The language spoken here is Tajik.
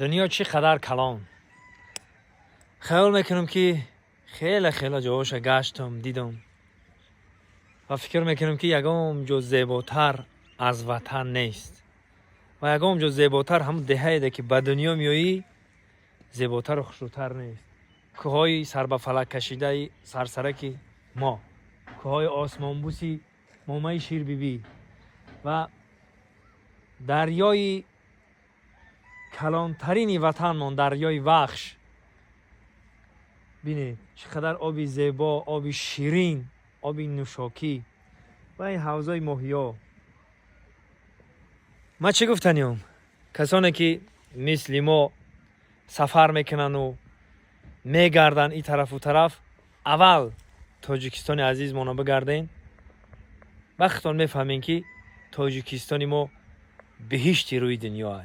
Дунё чӣ қадар калон. Хаёл мекунам, ки хеле хеле ҷоҳоша гаштам, дидам ва фикр мекунам, ки ягон ҷо зеботар аз ватан нест ва ягон ҷо зеботар ҳамн деҳаеде, ки ба дунё меоӣ, зеботару хушрӯтар нест. Кӯҳҳои сарбафалак кашидаи сарсараки мо, кӯҳҳои осмонбӯси момаи Ширбибӣ ва дарёи калонтарини ватанмон, дарёи Вахш. Бинед, чӣ қадар оби зебо, оби ширин, оби нӯшокӣ ва ин ҳавзои моҳиё. Ман чӣ гуфтаниём? Касоне, ки мисли мо сафар мекунану мегарданд ин тарафу тараф, аввал Тоҷикистони азизмонро бигарден. Вақтон мефаҳмем, ки Тоҷикистони мо биҳишти рӯи дунёа.